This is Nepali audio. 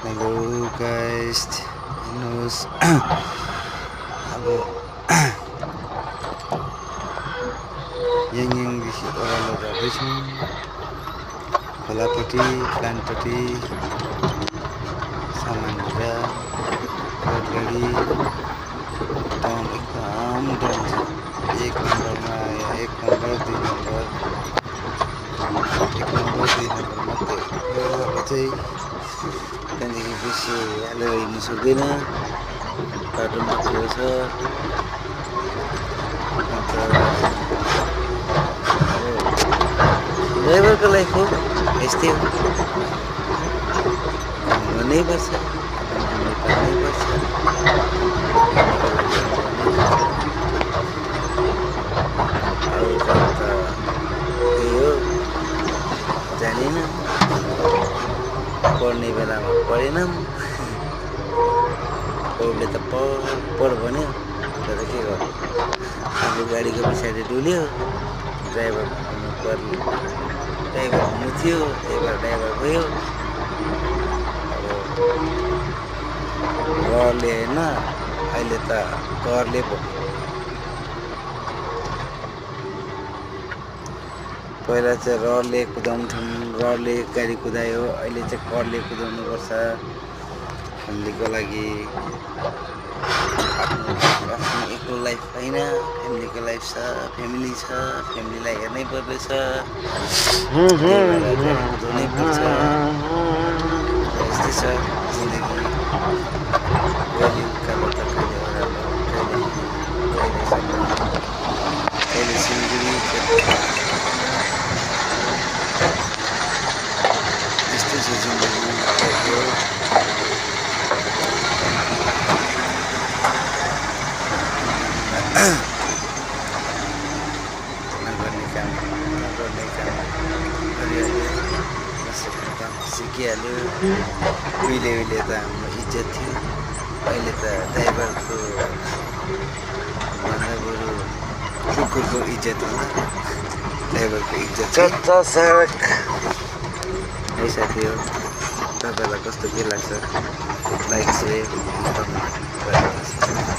हेलो गाइस, हेर्नुहोस् अब याङदेखि ओह्रालो जाँदैछौँ खोलापट्टि प्लान्टपट्टि सामान लिएर रेलगाडी डाउन एकदम डाउन छ। एक नम्बरमा आयो, एक नम्बर दुई नम्बर मात्रै हो। अब चाहिँ त्यहाँदेखि बेसी हालेर हिँड्नु सक्दैन, बाटो अप्ठ्यारो छ। अन्त अब ड्राइभरको लाइफ हो, यस्तै हो, काम गर्नैपर्छ, आफ्नो जिम्मे पाल्नैपर्छ, फ्यामिलीको लागि काम गर्नैपर्छ। अरूका त त्यही हो, जानेन, पढ्ने बेलामा पढेनौँ। बाउले त पढ भन्यो, तर के गर्नु, आफू गाडीको पछाडि डुल्यो। ड्राइभर हुनु पर्ने, ड्राइभर हुनु थियो, त्यही भएर ड्राइभर भयो। अब रहरले होइन, अहिले त करले पो। पहिला चाहिँ रहरले कुदाउँथ्यौँ, रहरले गाडी कुदायो, अहिले चाहिँ करले कुदाउनुपर्छ। फ्यामिलीको लागि आफ्नो एक्लो लाइफ होइन, फ्यामिलीको लाइफ छ, फ्यामिली छ, फ्यामिलीलाई हेर्नै पर्दैछ, त्यही भएर गाडी कुदाउनै पर्छ। यस्तै छ जिन्दगी, कहिले उकालो त कहिले ओह्रालो, कहिले कहिलेसम्म, कहिले सिलगढी, यस्तै छ जिन्दगी। नगर्ने काम गरिहाल्यो, बसेको काम सिकिहाल्यो। उहिले त हाम्रो इज्जत थियो, अहिले त ड्राइभरको भन्दा बरु कुकुरको इज्जत होला, ड्राइभरको इज्जत है साथीहरू। तपाईँलाई कस्तो के लाग्छ, लाइक सेयर कमेन्ट गर्नुहोस्।